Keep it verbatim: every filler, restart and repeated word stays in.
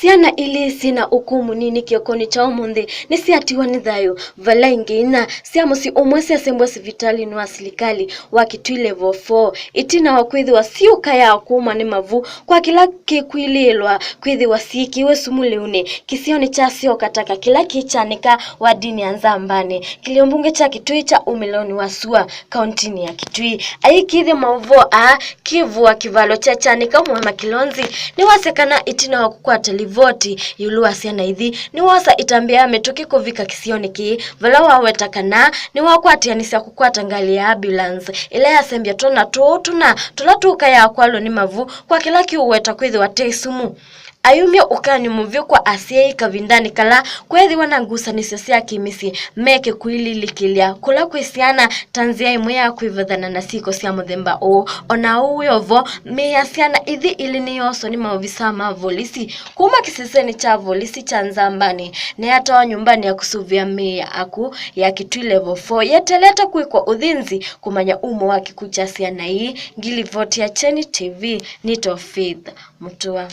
Syana ilĩ syĩna ũkũũ mũnini kĩokonĩ kya ũmũnthĩ nĩsyatiwa nĩ thayũ, vala ingĩ inya sya mũsyĩ ũmwe syasembwa sivitalĩnĩ wa silikalĩ wa Kitui Level four, ĩtina wa kwĩthĩwa syĩũka ya kũũmwa nĩ mavu kwa kĩla kĩkwĩlĩĩlwa kwĩthĩwa syĩkĩwe sumu lĩunĩ kĩsionĩ kya Syoka Taka kĩla kĩ Kyanika wadinĩ ya Nzambanĩ, kĩlĩo mbunge kya Kitui kya ũmĩlonĩ wa sua, kauntinĩ ya Kitui. Aikĩĩthya maũvoo aa, kĩvũa kĩvalo kya Kyanika Mwema Kilonzi nĩwasya kana ĩtina wa kũkwata livoti ĩũlũ wa syana ithi, nĩwosa ĩtambya ya mĩtũkĩ kũvika kĩsionĩ kĩĩ, vala waweta kana nĩwakwatĩanĩsya kũkwata ngalĩ ya ambulance ĩla yasembya twana tũũ tũna tũla tũũkayaa kwalwa nĩ mavu kwa kĩla kĩũweta kwĩthĩwa te sumu. Ayumya ũkany'o mũvyũ kwa asyai kavindanĩ kala kweethĩwa na ngusanĩsyo sya kĩmĩsyĩ me kĩkwĩlilikĩlya kũla kwĩ syana ta nzĩa ĩmwe ya kwĩvathana na syĩko sya mũthemba ũũ. O na ũu wĩ o vo, mĩĩ ya syana ithi ilĩ nĩyooswa nĩ maovisa ma volisi kuma kĩsesenĩ kya volisi kya Nzambanĩ na yatwawa nyũmbanĩ ya kũsũvĩa mĩĩ ya akw'ũ ya Kitui Level four yeteelete kwĩkwa ũthĩnzi kũmanya umo wa kĩkw'ũ kya syana ii. Ngilivoti ya Kyeni T V, nĩtawa Faith Mũtua.